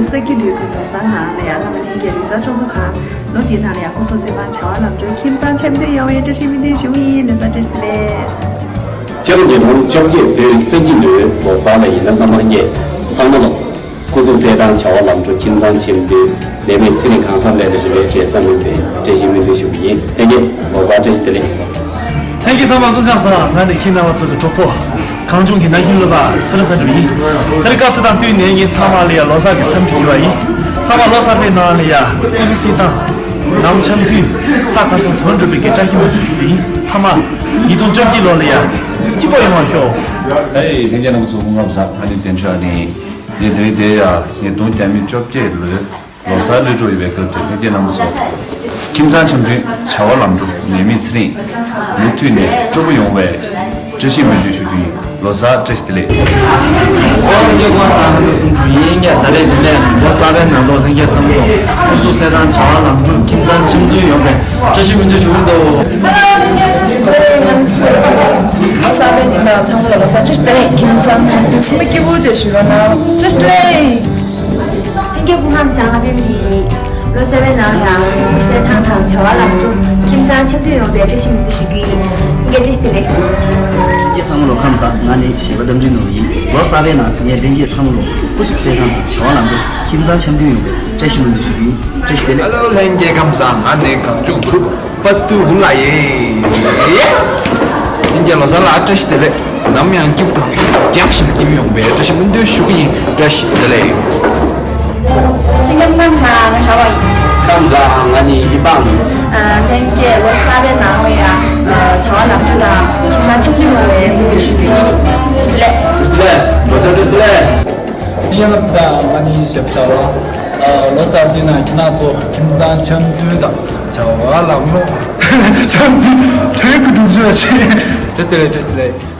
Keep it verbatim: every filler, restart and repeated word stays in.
ས་དགེ་ལུས་ཀྱི་ལོ་གསར་ནང་ལ་ཡང་བླ་མ་ལྷན་རྒྱས་ལུས་གསར་སྤྲོ་པོ་དང་། ལོ་འདིའི་ནང་ལ་ཡང་སྐུ་གཟུགས་གསལ་ཐང་བྱ་བ་ལམ་འགྲོ་ཁྱིམ་ཚང་འཆམ་མཐུན་ཡོང་བའི་བཀྲ་ཤིས་སྨོན་འདུན་ཞུ་གི་ཡིན། ལོ་གསར་བཀྲ་ཤིས་བདེ་ལེགས། སྤྱི་ལོ་ཉིས་སྟོང་བཅོ་བརྒྱད་བོད་ས་དགེ་ལུས་ལོ་གསར་ལ་ཡིན་ན་བླ་མ་ལྷན་རྒྱས་ཚང་མ་ལ་སྐུ་གཟུགས་གསལ་ཐང་བྱ་བ་ལམ་འགྲོ་ཁྱིམ་ཚང་འཆམ་མཐུན་ནད་མེད་ཚེ་རིང་གང་འཚམ་ལས་ལ་རེ་བའི་འབྲས་བཟང་སྨིན་པའི་བཀྲ་ཤིས་སྨོན་འདུན་ཞུ་གི་ཡིན། ལྷན་རྒྱས་ལོ་གསར་བཀྲ་ཤིས་བདེ་ལེགས། ལྷན་རྒྱས་ཚང་མ་སྐུ་ཁམས་བཟང་། ང་ནི་ཁྱེད་རྣམ་པ་ཚོ་གི་གྲོགས་པོ་གངས་ལྗོངས་ཀྱི་ན་གཞོན་སློབ་གྲྭ་ཚེ་རིང་ཚ་གྲུབ་ཡིན། དེ་རིང་སྐབས་དེ་དང་བསྟུན་ནས་ངས་ཚང་མ་ལ་ཡང་ལོ་གསར་གྱི་འཚམས་འདྲི་ཞུ་བ་ཡིན། ཚང་མ་ལོ་གསར་པའི་ནང་ལ་ཡང་སྐུ་གཟུགས་གསལ་ཐང་། ནང་འཆམ་མཐུན། ས་ཁ་སང་དོན་འགྲུབ་པའི་གི་བཀྲ་ཤིས་སྨོན་འདུན་ཞུ་གི་ཡིན། ཚང་མ་ཉིས་སྟོང་བཅོ་བརྒྱད་ལོ་ལ་ཡང་སྐྱིད་པོ་ཡོང་བ་ཤོག། ཧེ། ལྷན་རྒྱས་རྣམ་པ་ཚོ་སྐུ་ཁམས་བཟང་། ང་ནི་བདེ་མཆོག་ནི། ངས་དེ་རིང་དེ་ཡང་ཉིས་སྟོང་བརྒྱ་མེད་བཅོ་བརྒྱད་ལོའི་ལོ་གསར་སླེབས་འགྲོ་ཡོད་པའི་སྐབས་དེར་ལྷན་རྒྱས་རྣམ་པ་ཚོ་ཁྱིམ་ཚང་འཆམ་མཐུན། བྱ་བ་ལམ་འགྲོ། ནད་མེད་ཚེ་རིང་། མུ་མཐུད་ནས་སྤྲོ་པོ་ཡོང་བའི་བཀྲ་ཤིས་སྨོན་འདུན་ཞུ་རྒྱུ་ཡིན། ལོ་གསར་བཀྲ་ཤིས་བདེ་ལེགས། ཨོ་ལྷན་རྒྱས་སྐུ་ཁམས་བཟང་། ང་ནི་གསུང་སྒྲོན་ཡིན། ངས་ད་རེས་དེ་ནས་ལོ་གསར་པའི་ནང་ལོགས་ལྷན་རྒྱས་ཚང་མ་ལ་སྐུ་གཟུགས་གསལ་ཐང་། བྱ་བ་ལམ་འགྲོ། ཁྱིམ་ཚང་འཆམ་མཐུན་ཡོང་བའི་བཀྲ་ཤིས་སྨོན་འདུན་ཞུ་གི་འདུག། ཧ་ལོ། ལྷན་རྒྱས་བཀྲ་ཤིས་བདེ་ལེགས། ང་ནི་ཚེ་རིང་། ལོ་གསར་པའི་ཉིན་དང་ཚང་མ་ལ་ལོ་གསར་བཀྲ་ཤིས་བདེ་ལེགས། ཁྱིམ་ཚང་འཆམ་མཐུན། སེམས་པ་སྐྱིད་པོ་བཅས་བཞུགས་རོགས་གནང་། བཀྲ་ཤིས་བདེ་ལེགས། ལྷན་རྒྱས་སྐུ་ཁམས་བཟང་། ང་པད་མ་ཡིན། ལོ་གསར་པའི་ནང་ཡང་སྐུ་གཟུགས་གསལ་ཐང་དང་བྱ་བ་ལམ་འགྲོ། ཁྱིམ་ཚང་འཆམ་མཐུན་ཡོང་བའི་བཀྲ་ཤིས་སྨོན་འདུན་ཞུ་རྒྱུ་ཡིན། ལྷན་རྒྱས་བཀྲ་ཤིས་བདེ་ལེགས། ལྷན་རྒྱས་ཚང་མ་ལ་ཁམས་བཟང་། ང་ནི་གཞས་པ་རྟ་མགྲིན་ནོར་བུ་ཡིན། ལོ་གསར་པའི་ནང་ངས་ལྷན་རྒྱས་ཚང་མ་ལ་སྐུ་གཟུགས་གསལ་ཐང་དང་བྱ་བ་ལམ་འགྲོ། ཁྱིམ་ཚང་འཆམ་མཐུན་ཡོང་བའི་བཀྲ་ཤིས་སྨོན་འདུན་ཞུ་རྒྱུ་ཡིན། བཀྲ་ཤིས་བདེ་ལེགས། ཧ་ལོ། ལྷན་རྒྱས་ཁམས་བཟང་། ང་ནི་གངས་ལྗོངས་གུ་རུ་པ་ཏུ་ཧུ་ལ་ཡིན། ལྷན་རྒྱས་ལོ་གསར་ལ་བཀྲ་ཤིས་བདེ་ལེགས། ནམ་ཡང་སྐྱིད་པོ་དང་། རྒྱང་ཞིང་སྐྱིད་པོ་ཡོང་བའི་བཀྲ་ཤིས་སྨོན་འདུན་ཞུ་གི་ཡིན། བཀྲ་ཤིས་བདེ་ལེགས། ལྷན་རྒྱས་ཁམས་བཟང་། ང་ཞའོ་ཝང་ཡིན། ཁམས་བཟང་། ང་ནི་ཡི་པང་ཡིན། ཨ། ལྷན་རྒྱས་ལོ་གསར་པའི་ནང་ལ་ཡང་། ཨ། བྱ་བ་ལམ་འགྲོ་དང་ཁྱིམ་ཚང་འཆམ་མཐུན་ཡོང་བའི་སྨོན་འདུན་ཞུ་རྒྱུ་ཡིན། བཀྲ་ཤིས་བདེ་ལེགས། བཀྲ་ཤིས་བདེ་ལེགས། ལོ་གསར་བཀྲ་ཤིས་བདེ་ལེགས། ལྷན་རྒྱས་ཁམས་བཟང་། ང་ནི་ཞབས་ཞའོ་ཝང་། ཨ། ལོ་གསར་པའི་ནང་ཁྱེད་རྣམ་ཚོ་ཁྱིམ་ཚང་འཆམ་མཐུན་དང་བྱ་བ་ལམ་འགྲོ། འཆམ་མཐུན་ལྷན་གྱིས་སྒྲུབ་བྱ་ཆེ། བཀྲ་ཤིས་བདེ་ལེགས། བཀྲ་ཤིས་བདེ་ལེགས།